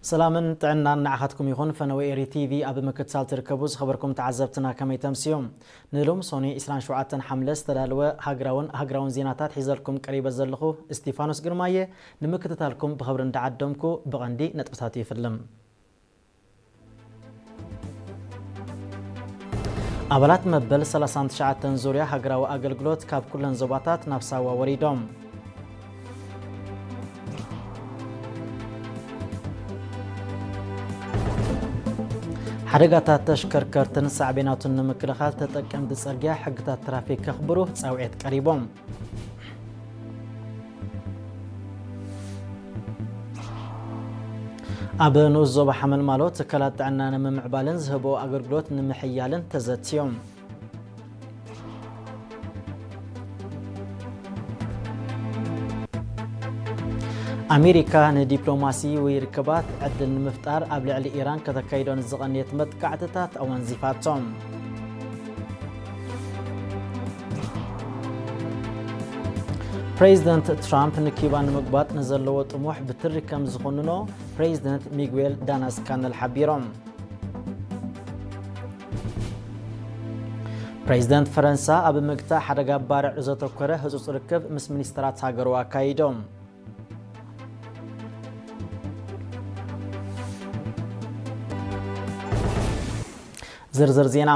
ሰላምን ጥዕናን ንዓኻትኩም ይኹን። ፈነወ ኤሪ ቲቪ ኣብ ምክትታል ትርከቡ ዝኸበርኩም ተዓዘብትና ከመይ ተምስዮም? ንሎም ሶኒ ዕስራን ሸውዓተን ሓምለ ዝተዳለወ ሃገራውን ሃገራውን ዜናታት ሒዘልኩም ቀሪበ ዘለኹ እስቲፋኖስ ግርማየ። ንምክትታልኩም ብኽብሪ እንዳዓደምኩ ብቐንዲ ነጥብታቱ ይፍልም። ኣባላት መበል ሰላሳን ትሽዓተን ዙርያ ሃገራዊ ኣገልግሎት ካብ ኩለን ዞባታት ናብ ሳዋ ወሪዶም። ሓደጋታት ተሽከርከርትን ሳዕቤናቱን ንምክልኻል ተጠቀምቲ ጽርግያ ሕግታት ትራፊክ ከኽብሩ ጻውዒት ቀሪቦም። ኣብ ንኡስ ዞባ ሓመልማሎ ትካላት ጥዕና ንምምዕባልን ዝህቦ ኣገልግሎት ንምሕያልን ተዘትዮም። ኣሜሪካ ንዲፕሎማሲ ወይ ርክባት ዕድል ንምፍጣር ኣብ ልዕሊ ኢራን ከተካይዶ ንዝቐነየት መጥቃዕትታት ኣወንዚፋቶም። ፕሬዚደንት ትራምፕ ንኪባ ንምግባጥ ንዘለዎ ጥሙሕ ብትሪ ከም ዝኹንኖ ፕሬዚደንት ሚጉዌል ዳናስ ካነል ሓቢሮም። ፕሬዚደንት ፈረንሳ ኣብ ምግታእ ሓደጋ ባርዕ ዘተኮረ ህጹጽ ርክብ ምስ ሚኒስተራት ሃገሩ ኣካይዶም። ዝርዝር ዜና።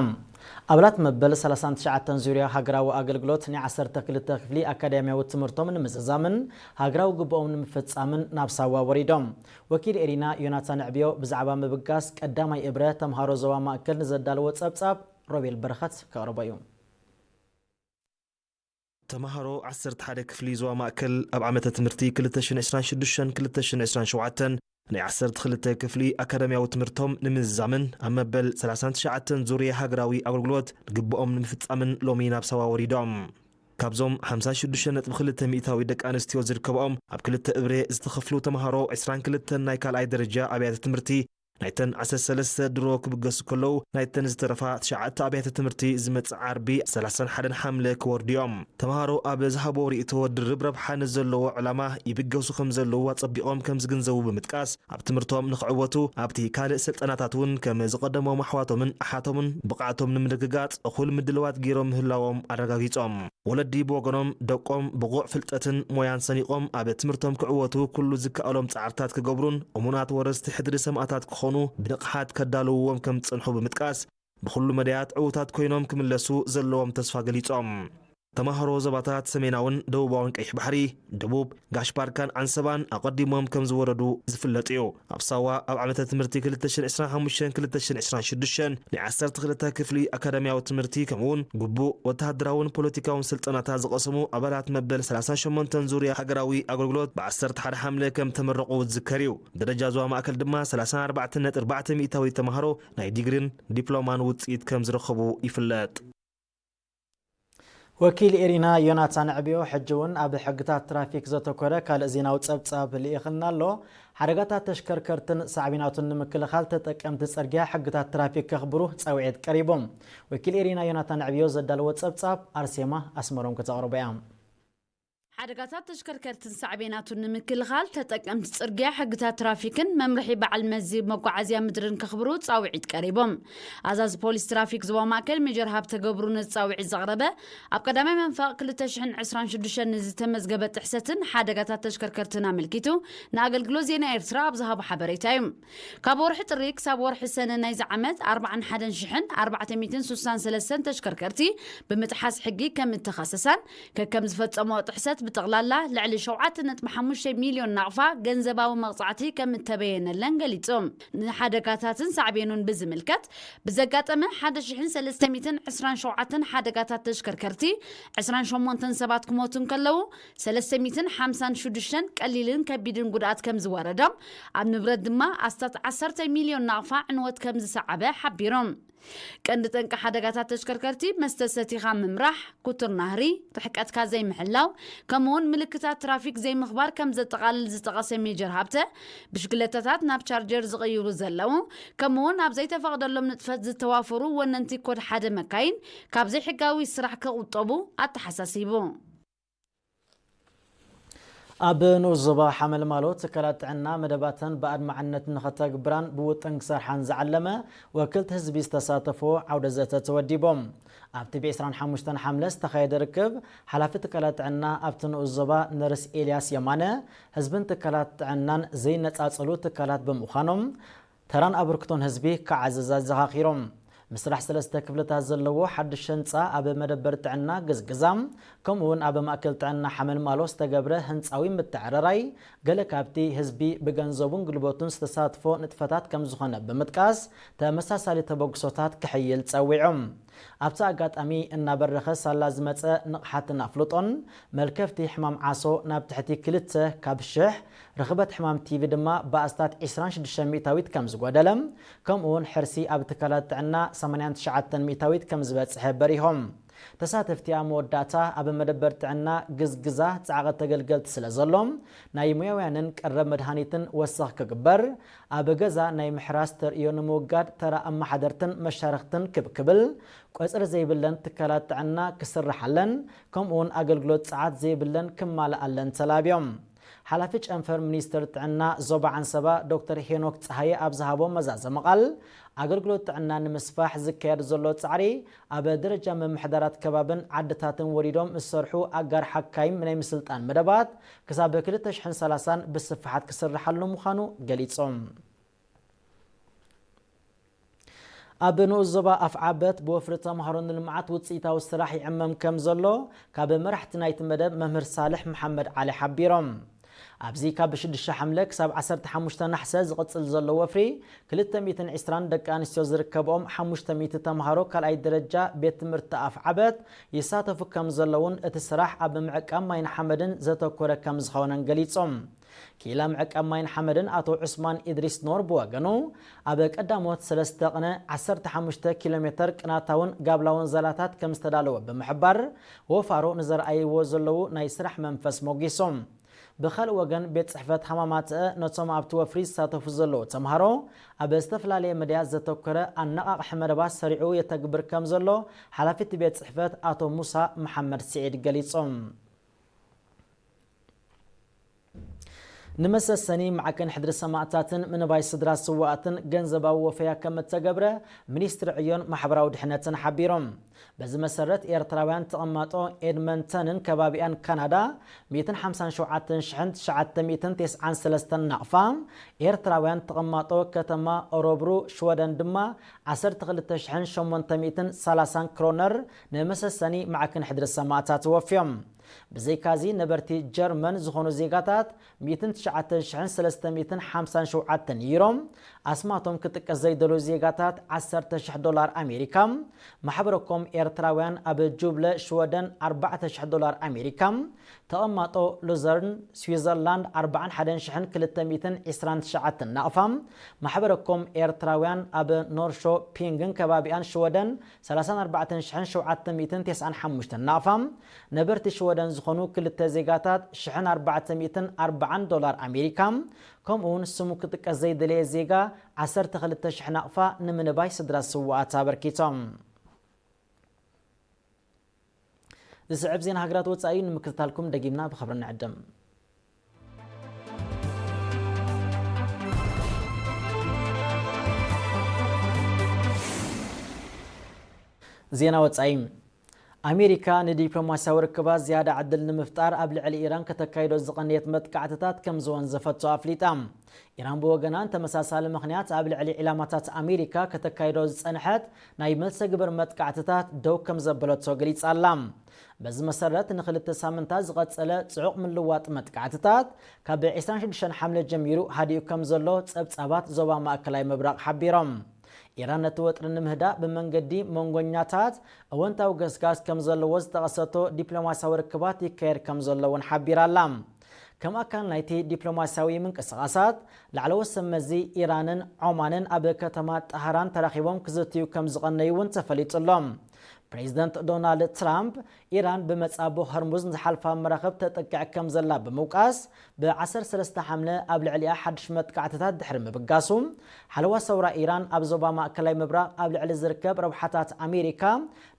ኣባላት መበል ሰላሳን ትሽዓተን ዙርያ ሃገራዊ ኣገልግሎት ናይ ዓሰርተ ክልተ ክፍሊ ኣካዳሚያዊ ትምህርቶም ንምዝዛምን ሃገራዊ ግብኦም ንምፍጻምን ናብ ሳዋ ወሪዶም። ወኪል ኤሪና ዮናታን ዕብዮ ብዛዕባ ምብጋስ ቀዳማይ እብረ ተምሃሮ ዞባ ማእከል ንዘዳለዎ ጸብጻብ ሮቤል በረኸት ከቕርቦ እዩ። ተምሃሮ ዓሰርተ ሓደ ክፍሊ ዞባ ማእከል ኣብ ዓመተ ትምህርቲ ክልተ ሽሕን ዕስራን ሽዱሽተን ክልተ ሽሕን ዕስራን ሸውዓተን ናይ ዓሰርተ ክልተ ክፍሊ ኣካዳሚያዊ ትምህርቶም ንምዝዛምን ኣብ መበል ሰላሳን ትሽዓተን ዙርያ ሃገራዊ ኣገልግሎት ግብኦም ንምፍጻምን ሎሚ ናብ ሳዋ ወሪዶም። ካብዞም ሓምሳ ሽዱሽተ ነጥቢ ክልተ ሚእታዊ ደቂ ኣንስትዮ ዝርከብኦም ኣብ ክልተ እብሬ ዝተኸፍሉ ተምሃሮ ዕስራን ክልተን ናይ ካልኣይ ደረጃ ኣብያተ ትምህርቲ ናይተን ዓሰርተ ሰለስተ ድሮ ክብገሱ ከለዉ ናይተን ዝተረፋ ትሽዓተ ኣብያተ ትምህርቲ ዝመጽእ ዓርቢ ሰላሳን ሓደን ሓምለ ክወርዱ እዮም። ተምሃሮ ኣብ ዝሃቦ ርእይቶ ድርብ ረብሓ ንዘለዎ ዕላማ ይብገሱ ከም ዘለዉ ኣጸቢቖም ከም ዝግንዘቡ ብምጥቃስ ኣብ ትምህርቶም ንኽዕወቱ ኣብቲ ካልእ ስልጠናታት እውን ከም ዝቐደሞም ኣሕዋቶምን ኣሓቶምን ብቕዓቶም ንምርግጋጽ እኹል ምድልዋት ገይሮም ምህላዎም ኣረጋጊጾም። ወለዲ ብወገኖም ደቆም ብቑዕ ፍልጠትን ሞያን ሰኒቖም ኣብ ትምህርቶም ክዕወቱ ኩሉ ዝከኣሎም ጻዕርታት ክገብሩን እሙናት ወረስቲ ሕድሪ ሰማእታት ክኾኑ ብንቕሓት ከዳልውዎም ከም ዝጸንሑ ብምጥቃስ ብኹሉ መዳያት ዕዉታት ኮይኖም ክምለሱ ዘለዎም ተስፋ ገሊጾም። ተማሃሮ ዞባታት ሰሜናውን ደቡባውን ቀይሕ ባሕሪ፣ ደቡብ፣ ጋሽ ባርካን ዓንሰባን ኣቐዲሞም ከም ዝወረዱ ዝፍለጥ እዩ። ኣብ ሳዋ ኣብ ዓመተ ትምህርቲ ክልተ ሽሕን ዕስራን ሓሙሽተን ክልተ ሽሕን ዕስራን ሽዱሽተን ናይ ዓሰርተ ክልተ ክፍሊ ኣካዳሚያዊ ትምህርቲ ከምኡውን ግቡእ ወተሃደራውን ፖለቲካውን ስልጠናታት ዝቐሰሙ ኣባላት መበል ሰላሳን ሸሞንተን ዙርያ ሃገራዊ ኣገልግሎት ብዓሰርተ ሓደ ሓምለ ከም ተመረቑ ዝዝከር እዩ። ደረጃ ዞባ ማእከል ድማ ሰላሳን ኣርባዕተን ነጥቢ ኣርባዕተ ሚእታዊ ተማሃሮ ናይ ዲግሪን ዲፕሎማን ውጽኢት ከም ዝረኸቡ ይፍለጥ። ወኪል ኤሪና ዮናታን ዕብዮ ሕጂ እውን ኣብ ሕግታት ትራፊክ ዘተኮረ ካልእ ዜናዊ ጸብጻብ ልኢኽልና ኣሎ። ሓደጋታት ተሽከርከርትን ሳዕቤናቱን ንምክልኻል ተጠቀምቲ ጽርግያ ሕግታት ትራፊክ ከኽብሩ ጻውዒት ቀሪቦም። ወኪል ኤሪና ዮናታን ዕብዮ ዘዳለዎ ጸብጻብ ኣርሴማ ኣስመሮም ከተቕርቦ እያ። ሓደጋታት ተሽከርከርትን ሳዕቤናቱን ንምክልኻል ተጠቀምቲ ጽርግያ ሕግታት ትራፊክን መምርሒ በዓል መዚ መጓዓዝያ ምድርን ከኽብሩ ጻውዒት ቀሪቦም። ኣዛዚ ፖሊስ ትራፊክ ዞባ ማእከል ሜጀር ሃብተ ገብሩ ነዚ ጻውዒት ዘቕረበ ኣብ ቀዳማይ መንፈቕ ክልተ ሽሕን ዕስራን ሽዱሽተን ንዝተመዝገበ ጥሕሰትን ሓደጋታት ተሽከርከርትን ኣመልኪቱ ንኣገልግሎት ዜና ኤርትራ ኣብ ዝሃቦ ሓበሬታ እዩ። ካብ ወርሒ ጥሪ ክሳብ ወርሒ ሰነ ናይዚ ዓመት ኣርባዓን ሓደን ሽሕን ኣርባዕተ ሚእትን ሱሳን ሰለስተን ተሽከርከርቲ ብምጥሓስ ሕጊ ከም እተኸሰሳን ከከም ዝፈጸሞ ጥሕሰት ብጠቕላላ ልዕሊ ሸውዓተ ነጥቢ ሓሙሽተ ሚልዮን ናቕፋ ገንዘባዊ መቕጻዕቲ ከም እተበየነለን ገሊጹ። ንሓደጋታትን ሳዕቤኑን ብዝምልከት ብዘጋጠመ ሓደ ሽሕን ሰለስተ ሚእትን ዕስራን ሸውዓተን ሓደጋታት ተሽከርከርቲ ዕስራን ሸሞንተን ሰባት ክሞቱ እንከለዉ ሰለስተ ሚእትን ሓምሳን ሽዱሽተን ቀሊልን ከቢድን ጉድኣት ከም ዝወረዶም ኣብ ንብረት ድማ ኣስታት ዓሰርተ ሚልዮን ናቕፋ ዕንወት ከም ዝሰዓበ ሓቢሮም። ቀንዲ ጠንቂ ሓደጋታት ተሽከርከርቲ መስተ ሰቲኻ ምምራሕ፣ ኩቱር ናህሪ፣ ርሕቀትካ ዘይምሕላው፣ ከምኡውን ምልክታት ትራፊክ ዘይምኽባር ከም ዘጠቓልል ዝጠቐሰ ሜጀር ሃብተ፣ ብሽክለታታት ናብ ቻርጀር ዝቕይሩ ዘለዉ፣ ከምኡውን ኣብ ዘይተፈቕደሎም ንጥፈት ዝተዋፈሩ ወነንቲ ኮድ ሓደ መካይን ካብ ዘይሕጋዊ ስራሕ ክቑጠቡ ኣተሓሳሲቡ። ኣብ ንኡስ ዞባ ሓመልማሎ ትካላት ጥዕና መደባተን ብኣድማዕነት ንኸተግብራን ብውጥን ክሰርሓን ዝዓለመ ወክልቲ ህዝቢ ዝተሳተፎ ዓውደ ዘተ ተወዲቦም። ኣብቲ ብ ዕስራን ሓሙሽተን ሓምለ ዝተኻየደ ርክብ፣ ሓላፊ ትካላት ጥዕና ኣብቲ ንኡስ ዞባ ነርስ ኤልያስ የማነ፣ ህዝብን ትካላት ጥዕናን ዘይነጻጸሉ ትካላት ብምዃኖም፣ ተራን ኣበርክቶን ህዝቢ ክዓዝዝ ኣዘኻኺሮም። ምስራሕ ሰለስተ ክፍልታት ዘለዎ ሓድሽ ህንፃ ኣብ መደበር ጥዕና ግዝግዛ፣ ከምኡ እውን ኣብ ማእከል ጥዕና ሓመልማሎ ዝተገብረ ህንፃዊ ምትዕርራይ፣ ገለ ካብቲ ህዝቢ ብገንዘቡን ጉልበቱን ዝተሳትፎ ንጥፈታት ከም ዝኾነ ብምጥቃስ፣ ተመሳሳሊ ተበግሶታት ክሕይል ጸዊዖም። ኣብቲ ኣጋጣሚ እናበረኸ ሳላ ዝመጸ ንቕሓትን ኣፍልጦን፣ መልከፍቲ ሕማም ዓሶ ናብ ትሕቲ ክልተ ካብ ሽሕ፣ ርኽበት ሕማም ቲቪ ድማ ብኣስታት ዕስራን ሽዱሽተ ሚእታዊት ከም ዝጎደለ፣ ከምኡ እውን ሕርሲ ኣብ ትካላት ጥዕና ሰማንያን ትሽዓተን ሚእታዊት ከም ዝበጽሐ በሪሆም። ተሳተፍቲ ኣብ መወዳእታ ኣብ መደበር ጥዕና ግዝግዛ ጻዕቐ ተገልገልቲ ስለ ዘሎ፣ ናይ ሙያውያንን ቀረብ መድሃኒትን ወሰኽ ክግበር፣ ኣብ ገዛ ናይ ምሕራስ ተርእዮ ንምውጋድ ተራ ኣመሓደርትን መሻርኽትን ክብ ክብል፣ ቆጽሪ ዘይብለን ትካላት ጥዕና ክስርሓለን፣ ከምኡውን ኣገልግሎት ጸዓት ዘይብለን ክማልኣለን ተላብዮም። ሓላፊ ጨንፈር ሚኒስትር ጥዕና ዞባ ዓንሰባ ዶክተር ሄኖክ ጸሃየ ኣብ ዝሃቦ መዛዘሚ ቃል፣ ኣገልግሎት ጥዕና ንምስፋሕ ዝካየድ ዘሎ ጻዕሪ ኣብ ደረጃ ምምሕዳራት ከባብን ዓድታትን ወሪዶም ዝሰርሑ ኣጋር ሓካይም ናይ ምስልጣን መደባት ክሳብ ክልተ ሽሕን ሰላሳን ብስፍሓት ክስርሓሉ ምዃኑ ገሊጾም። ኣብ ንኡስ ዞባ ኣፍዓበት ብወፍሪ ተምሃሮ ንልምዓት ውፅኢታዊ ስራሕ ይዕመም ከም ዘሎ ካብ መራሕቲ ናይቲ መደብ መምህር ሳልሕ መሓመድ ዓሊ ሓቢሮም። ኣብዚ ካብ ሽዱሽተ ሓምለ ክሳብ ዓሰርተ ሓሙሽተ ናሕሰ ዝቕጽል ዘሎ ወፍሪ ክልተ ሚእትን ዕስራን ደቂ ኣንስትዮ ዝርከብኦም ሓሙሽተ ሚእቲ ተምሃሮ ካልኣይ ደረጃ ቤት ትምህርቲ ኣፍዓበት ይሳተፉ ከም ዘለውን እቲ ስራሕ ኣብ ምዕቃብ ማይን ሓመድን ዘተኮረ ከም ዝኾነን ገሊጾም። ክኢላ ምዕቃብ ማይን ሓመድን ኣቶ ዑስማን ኢድሪስ ኖር ብወገኑ፣ ኣብ ቀዳሞት ሰለስተ ቅነ ዓሰርተ ሓሙሽተ ኪሎ ሜተር ቅናታውን ጋብላውን ዛላታት ከም ዝተዳለወ ብምሕባር፣ ወፋሮ ንዘርኣይዎ ዘለዉ ናይ ስራሕ መንፈስ ሞጊሶም። ብኻልእ ወገን፣ ቤት ጽሕፈት ሃማማትአ ነቶም ኣብቲ ወፍሪ ዝሳተፉ ዘለዉ ተምሃሮ ኣብ ዝተፈላለየ መድያት ዘተኮረ ኣነቓቕሒ መደባት ሰሪዑ የተግብር ከም ዘሎ ሓላፊ እቲ ቤት ጽሕፈት ኣቶ ሙሳ መሓመድ ስዒድ ገሊጾም። ንመሰሰኒ ማዕከን ሕድሪ ሰማእታትን ምንባይ ስድራ ስዋኣትን ገንዘባዊ ወፈያ ከም እተገብረ ሚኒስትሪ ዕዮን ማሕበራዊ ድሕነትን ሓቢሮም። በዚ መሰረት ኤርትራውያን ተቐማጦ ኤድመንተንን ከባቢኣን ካናዳ ሚእትን ሓምሳን ሸውዓተን ሽሕን ትሽዓተ ሚእትን ተስዓን ሰለስተን ናቕፋ፣ ኤርትራውያን ተቐማጦ ከተማ ኦረብሩ ሽወደን ድማ ዓሰርተ ክልተ ሽሕን ሸሞንተ ሚእትን ሰላሳን ክሮነር ንመሰሰኒ ማዕከን ሕድሪ ሰማእታት ወፍዮም። ብዘይካዚ ነበርቲ ጀርመን ዝኾኑ ዜጋታት ሚእትን ትሽዓተ ሽሕን ሰለስተ ሚእትን ሓምሳን ሸውዓተን ዩሮ፣ ኣስማቶም ክጥቀስ ዘይደልዩ ዜጋታት ዓሰርተ ሽሕ ዶላር ኣሜሪካ፣ ማሕበረኮም ኤርትራውያን ኣብ ጁብለ ሽወደን ኣርባዕተ ሽሕ ዶላር ኣሜሪካ፣ ተቐማጦ ሉዘርን ስዊዘርላንድ ኣርባዓን ሓደን ሽሕን ክልተ ሚእትን ዕስራን ትሽዓተን ናቕፋ፣ ማሕበረኮም ኤርትራውያን ኣብ ኖርሾ ፒንግን ከባቢኣን ሽወደን ሰላሳን ኣርባዕተን ሽሕን ሸውዓተ ሚእትን ተስዓን ሓሙሽተን ናቕፋ፣ ነበርቲ ሽወደን ዝኾኑ ክልተ ዜጋታት ሽሕን ኣርባዕተ ሚእትን ኣርባዓን ዶላር ኣሜሪካ፣ ከምኡውን ስሙ ክጥቀስ ዘይደለየ ዜጋ ዓሰርተ ክልተ ሽሕ ናቕፋ ንምንባይ ስድራ ስውኣት ኣበርኪቶም። ዝስዕብ ዜና ሃገራት ወጻኢ እዩ። ንምክትታልኩም ደጊምና ብኽብሪ ንዕድም። ዜና ወጻኢ። ኣሜሪካ ንዲፕሎማስያዊ ርክባት ዝያዳ ዕድል ንምፍጣር ኣብ ልዕሊ ኢራን ከተካይዶ ዝቐነየት መጥቃዕትታት ከም ዝወንዘፈቶ ኣፍሊጣ። ኢራን ብወገና ንተመሳሳሊ ምኽንያት ኣብ ልዕሊ ዒላማታት ኣሜሪካ ከተካይዶ ዝጸንሐት ናይ መልሰ ግብር መጥቃዕትታት ደው ከም ዘበለቶ ገሊጻ ኣላ። በዚ መሰረት ንኽልተ ሳምንታት ዝቐጸለ ጽዑቕ ምልዋጥ መጥቃዕትታት ካብ ዕስራን ሽዱሽተን ሓምለ ጀሚሩ ሃዲኡ ከም ዘሎ ጸብጻባት ዞባ ማእከላይ ምብራቕ ሓቢሮም። ኢራን ነቲ ወጥሪ ንምህዳእ ብመንገዲ መንጎኛታት እወንታዊ ገስጋስ ከም ዘለዎ ዝጠቐሰቶ ዲፕሎማስያዊ ርክባት ይካየድ ከም ዘሎ እውን ሓቢራ ኣላ። ከም ኣካል ናይቲ ዲፕሎማስያዊ ምንቅስቓሳት፣ ላዕለዎት ሰብ መዚ ኢራንን ዖማንን ኣብ ከተማ ጣህራን ተራኺቦም ክዝትዩ ከም ዝቐነዩ እውን ተፈሊጡ ኣሎ። ፕሬዚደንት ዶናልድ ትራምፕ፣ ኢራን ብመጻቦ ሆርሙዝ ንዝሓልፋ መራኽብ ተጠቅዕ ከም ዘላ ብምውቃስ፣ ብ ዓሰርተ ሰለስተ ሓምለ ኣብ ልዕሊኣ ሓድሽ መጥቃዕትታት ድሕሪ ምብጋሱ፣ ሓለዋ ሰውራ ኢራን ኣብ ዞባ ማእከላይ ምብራቕ ኣብ ልዕሊ ዝርከብ ረብሓታት ኣሜሪካ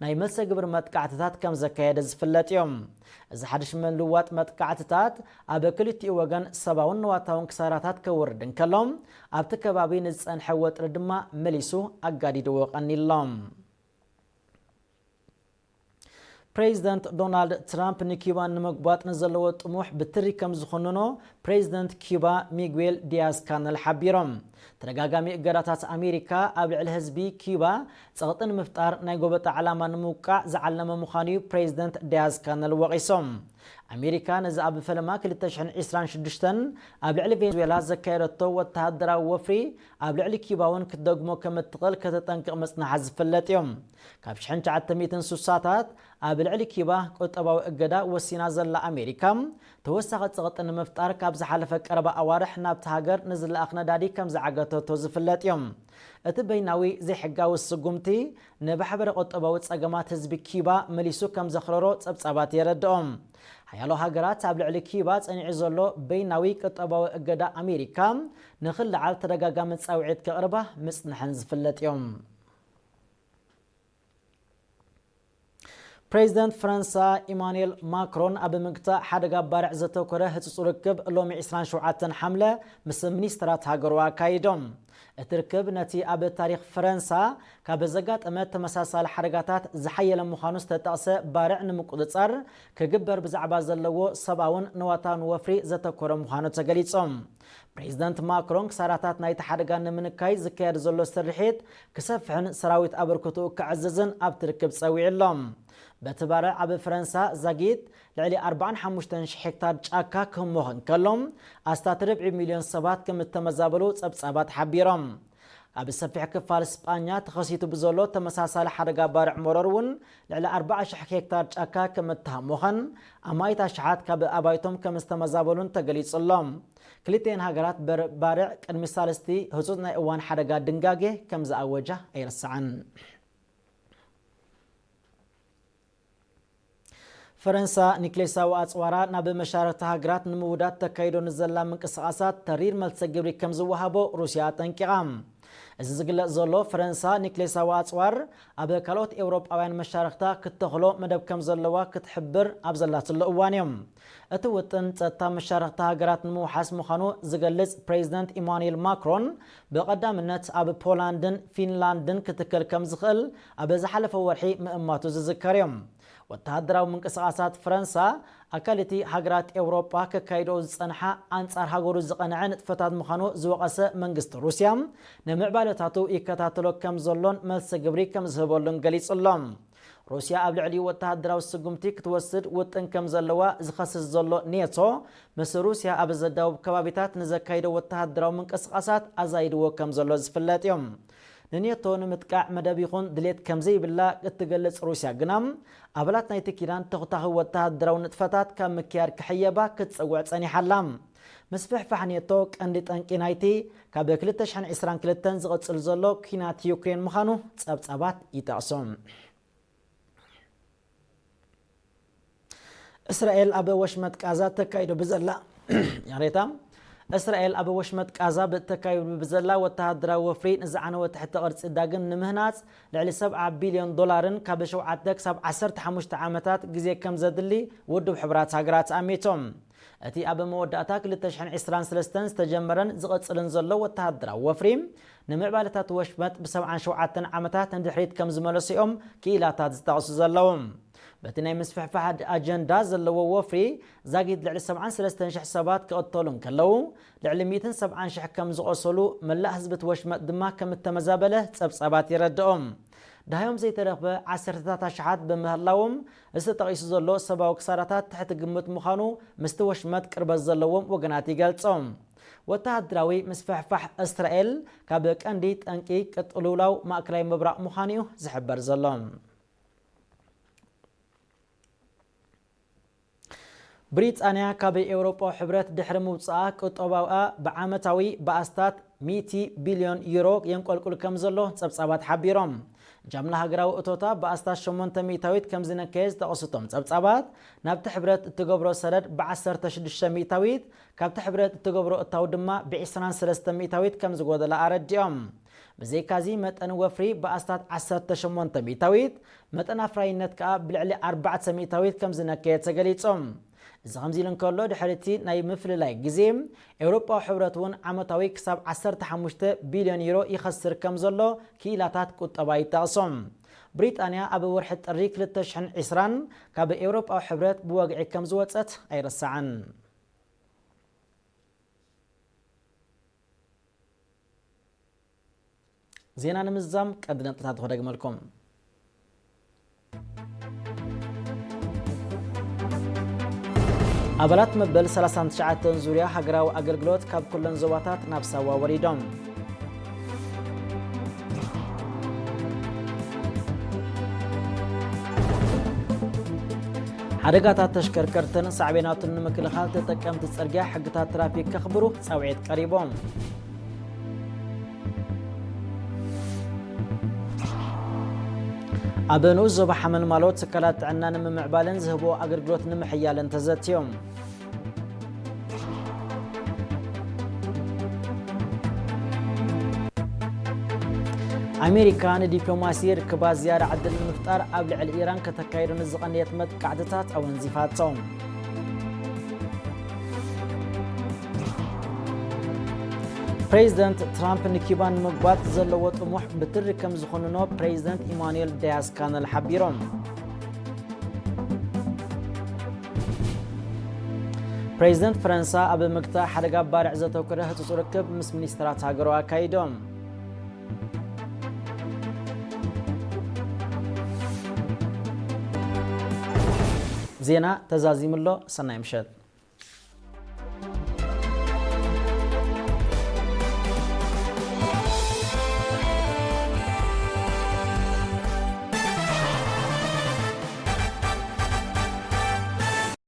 ናይ መልሰ ግብሪ መጥቃዕትታት ከም ዘካየደ ዝፍለጥ እዩ። እዚ ሓድሽ ምልውዋጥ መጥቃዕትታት ኣብ ክልቲኡ ወገን ሰብኣውን ንዋታውን ክሳራታት ከውርድ እንከሎ፣ ኣብቲ ከባቢ ንዝጸንሐ ወጥሪ ድማ መሊሱ ኣጋዲድዎ ቀኒሎም። ፕሬዚደንት ዶናልድ ትራምፕ ንኪዩባ ንምጉባጥ ንዘለዎ ጥሙሕ ብትሪ ከም ዝኹንኖ ፕሬዚደንት ኪዩባ ሚጉዌል ዲያዝ ካነል ሓቢሮም። ተደጋጋሚ እገዳታት ኣሜሪካ ኣብ ልዕሊ ህዝቢ ኪዩባ ጸቕጢ ንምፍጣር ናይ ጎበጣ ዕላማ ንምውቃዕ ዝዓለመ ምዃኑ እዩ ፕሬዚደንት ዲያዝ ካነል ወቒሶም። ኣሜሪካ ነዚ ኣብ ፈለማ ክልተ ሽሕን ዕስራን ሽዱሽተን ኣብ ልዕሊ ቬንዙዌላ ዘካየደቶ ወተሃደራዊ ወፍሪ ኣብ ልዕሊ ኪዩባ እውን ክትደግሞ ከም እትኽእል ከተጠንቅቕ ምጽናሓ ዝፍለጥ እዩ። ካብ ሽሕን ትሽዓተ ሚእትን ስሳታት ኣብ ልዕሊ ኪባ ቁጠባዊ እገዳ ወሲና ዘላ ኣሜሪካ፣ ተወሳኺ ጸቕጢ ንምፍጣር ካብ ዝሓለፈ ቀረባ ኣዋርሕ ናብቲ ሃገር ንዝለኣኽ ነዳዲ ከም ዝዓገተቶ ዝፍለጥ እዩ። እቲ በይናዊ ዘይሕጋዊ ስጉምቲ ንማሕበረ ቁጠባዊ ጸገማት ህዝቢ ኪባ መሊሱ ከም ዘኽረሮ ጸብጻባት የረድኦም። ሓያሎ ሃገራት ኣብ ልዕሊ ኪባ ጸኒዑ ዘሎ በይናዊ ቁጠባዊ እገዳ ኣሜሪካ ንኽልዓል ተደጋጋሚ ጻውዒት ከቕርባ ምጽንሐን ዝፍለጥ እዮም። ፕሬዚደንት ፈረንሳ ኢማኑኤል ማክሮን ኣብ ምግታእ ሓደጋ ባርዕ ዘተኮረ ህጹጽ ርክብ ሎሚ ዕስራን ሸውዓተን ሓምለ ምስ ሚኒስትራት ሃገሩ ኣካይዶም። እቲ ርክብ ነቲ ኣብ ታሪኽ ፈረንሳ ካብ ዘጋጠመ ተመሳሳሊ ሓደጋታት ዝሓየለ ምዃኑ ዝተጠቕሰ ባርዕ ንምቁጽጻር ክግበር ብዛዕባ ዘለዎ ሰብኣውን ንዋታውን ወፍሪ ዘተኮረ ምዃኑ ተገሊጾም። ፕሬዚደንት ማክሮን ክሳራታት ናይቲ ሓደጋ ንምንካይ ዝካየድ ዘሎ ስርሒት ክሰፍሕን ሰራዊት ኣበርክቶኡ ከዕዝዝን ኣብቲ ርክብ ጸዊዑ ኣሎ። በቲ ባርዕ ኣብ ፈረንሳ ዛጊት ልዕሊ ኣርባዓን ሓሙሽተን ሽሕ ሄክታር ጫካ ክህሞኽ እንከሎ፣ ኣስታት ርብዒ ሚልዮን ሰባት ከም እተመዛበሉ ጸብጻባት ሓቢሮም። ኣብ ሰፊሕ ክፋል ስጳኛ ተኸሲቱ ብዘሎ ተመሳሳሊ ሓደጋ ባርዕ መሮር እውን ልዕሊ ኣርባዓ ሽሕ ሄክታር ጫካ ከም እተሃሞኸን ኣማኢት ኣሽሓት ካብ ኣባይቶም ከም ዝተመዛበሉን ተገሊጹ ኣሎ። ክልቲኤን ሃገራት በር-፣ ባርዕ ቅድሚ ሳልስቲ ህጹጽ ናይ እዋን ሓደጋ ድንጋጌ ከም ዝኣወጃ ኣይርሳዕን። ፈረንሳ ኒክሌሳዊ ኣጽዋራ ናብ መሻርክቲ ሃገራት ንምውዳድ ተካይዶ ንዘላ ምንቅስቓሳት ተሪር መልሰ ግብሪ ከም ዝወሃቦ ሩስያ ኣጠንቂቓ። እዚ ዝግለጽ ዘሎ ፈረንሳ ኒክሌሳዊ ኣጽዋር ኣብ ካልኦት ኤውሮጳውያን መሻርክታ ክትተኽሎ መደብ ከም ዘለዋ ክትሕብር ኣብ ዘላትሉ እዋን እዩ። እቲ ውጥን ጸጥታ መሻርክቲ ሃገራት ንምውሓስ ምዃኑ ዝገልጽ ፕሬዚደንት ኢማኑኤል ማክሮን ብቐዳምነት ኣብ ፖላንድን ፊንላንድን ክትከል ከም ዝኽእል ኣብ ዝሓለፈ ወርሒ ምእማቱ ዝዝከር እዩ። ወተሃደራዊ ምንቅስቓሳት ፈረንሳ ኣካል እቲ ሃገራት ኤውሮጳ ከካይድኦ ዝጸንሓ ኣንጻር ሃገሩ ዝቐንዐ ንጥፈታት ምዃኑ ዝወቐሰ መንግስቲ ሩስያ ንምዕባለታቱ ይከታተሎ ከም ዘሎን መልሲ ግብሪ ከም ዝህበሉን ገሊጹ ኣሎ። ሩስያ ኣብ ልዕሊኡ ወተሃደራዊ ስጉምቲ ክትወስድ ውጥን ከም ዘለዋ ዝኸስስ ዘሎ ኔቶ፣ ምስ ሩስያ ኣብ ዘዳውብ ከባቢታት ንዘካይዶ ወተሃደራዊ ምንቅስቓሳት ኣዛይድዎ ከም ዘሎ ዝፍለጥ እዩ። ንኔቶ ንምጥቃዕ መደብ ይኹን ድሌት ከም ዘይብላ እትገልጽ ሩስያ ግና፣ ኣባላት ናይቲ ኪዳን ተኹታኺ ወተሃደራዊ ንጥፈታት ካብ ምክያድ ክሕየባ ክትጽውዕ ጸኒሓ ኣላ። ምስፍሕፋሕ ኔቶ ቀንዲ ጠንቂ ናይቲ ካብ ክልተ ሽሕን ዕስራን ክልተን ዝቕጽል ዘሎ ኲናት ዩክሬን ምዃኑ ጸብጻባት ይጠቕሱ። እስራኤል ኣብ ወሽመጥ ቃዛ ተካይዶ ብዘላ፣ ይቕሬታ፣ እስራኤል ኣብ ወሽመጥ ቃዛ ብተካይዶ ብዘላ ወተሃደራዊ ወፍሪ ንዝዓነወ ትሕቲ ቅርጺ ዳግም ንምህናጽ ልዕሊ ሰብዓ ቢልዮን ዶላርን ካብ ሸውዓተ ክሳብ ዓሰርተ ሓሙሽተ ዓመታት ግዜ ከም ዘድሊ ውድብ ሕቡራት ሃገራት ኣሚቶም። እቲ ኣብ መወዳእታ ክልተ ሽሕን ዕስራን ሰለስተን ዝተጀመረን ዝቕጽልን ዘሎ ወተሃደራዊ ወፍሪ፣ ንምዕባለታት ወሽመጥ ብሰብዓን ሸውዓተን ዓመታት ንድሕሪት ከም ዝመለሱ እዮም ክኢላታት ዝጠቕሱ ዘለዉ። በቲ ናይ ምስፍሕፋሕ ኣጀንዳ ዘለዎ ወፍሪ፣ ዛጊት ልዕሊ ሰብዓን ሰለስተን ሽሕ ሰባት ክቕተሉ እንከለዉ፣ ልዕሊ ሚእትን ሰብዓን ሽሕ ከም ዝቖሰሉ፣ መላእ ህዝቢ እቲ ወሽመጥ ድማ ከም እተመዛበለ ጸብጻባት የረድኦም። ደሃዮም ዘይተረኽበ ዓሰርተታት ኣሽሓት ብምህላዎም፣ እዚ ተጠቒሱ ዘሎ ሰብኣዊ ክሳራታት ትሕቲ ግምት ምዃኑ ምስቲ ወሽመጥ ቅርበት ዘለዎም ወገናት ይገልጾም። ወተሃደራዊ ምስፍሕፋሕ እስራኤል ካብ ቀንዲ ጠንቂ ቅልውላው ማእከላይ ምብራቕ ምዃኑ እዩ ዝሕበር ዘሎ። ብሪጣንያ ካብ ኤውሮጳዊ ሕብረት ድሕሪ ምውጽኣ፣ ቁጠባኣ ብዓመታዊ ብኣስታት ሚእቲ ቢልዮን ዩሮ የንቆልቁል ከም ዘሎ ጸብጻባት ሓቢሮም። ጃምላ ሃገራዊ እቶታ ብኣስታት ሸሞንተ ሚእታዊት ከም ዝነከየ ዝጠቐሱ እቶም ጸብጻባት፣ ናብቲ ሕብረት እትገብሮ ሰደድ ብዓሰርተ ሽዱሽተ ሚእታዊት፣ ካብቲ ሕብረት እትገብሮ እታው ድማ ብዒስራን ሰለስተ ሚእታዊት ከም ዝጎደላ ኣረዲኦም። ብዘይካዚ መጠን ወፍሪ ብኣስታት ዓሰርተ ሸሞንተ ሚእታዊት፣ መጠን ኣፍራይነት ከኣ ብልዕሊ ኣርባዕተ ሚእታዊት ከም ዝነከየ ተገሊጾም። እዚ ከምዚ ኢሉ እንከሎ፣ ድሕሪ እቲ ናይ ምፍልላይ ግዜ፣ ኤውሮጳዊ ሕብረት እውን ዓመታዊ ክሳብ ዓሰርተ ሓሙሽተ ቢልዮን ዩሮ ይኸስር ከም ዘሎ ክኢላታት ቁጠባ ይጠቕሶም። ብሪጣንያ ኣብ ወርሒ ጥሪ ክልተ ሽሕን ዕስራን ካብ ኤውሮጳዊ ሕብረት ብወግዒ ከም ዝወጸት ኣይረሳዕን። ዜና ንምዝዛም ቀንዲ ነጥብታት ክደግመልኩም። ኣባላት መበል ሰላሳን ትሽዓተን ዙርያ ሃገራዊ ኣገልግሎት ካብ ኩለን ዞባታት ናብ ሳዋ ወሪዶም። ሓደጋታት ተሽከርከርትን ሳዕቤናቱን ንምክልኻል፣ ተጠቀምቲ ጽርግያ ሕግታት ትራፊክ ከኽብሩ ጻውዒት ቀሪቦም። ኣብ ንኡስ ዞባ ሓመልማሎ ትካላት ጥዕና ንምምዕባልን ዝህቦ ኣገልግሎት ንምሕያልን ተዘትዮም። ኣሜሪካ ንዲፕሎማሲ ርክባት ዝያዳ ዕድል ንምፍጣር ኣብ ልዕሊ ኢራን ከተካይዶ ንዝቐነየት መጥቃዕትታት ኣወንዚፋቶ። ፕሬዚደንት ትራምፕ ንኪባ ንምጉባጥ ዘለዎ ጥሙሕ ብትሪ ከም ዝኹንኖ ፕሬዚደንት ኢማኑኤል ዳያስ ካነል ሓቢሮም። ፕሬዚደንት ፈረንሳ ኣብ ምግታእ ሓደጋ ባርዕ ዘተኮረ ህጹጽ ርክብ ምስ ሚኒስትራት ሃገሩ ኣካይዶም። ዜና ተዛዚሙ ኣሎ። ሰናይ ምሸት።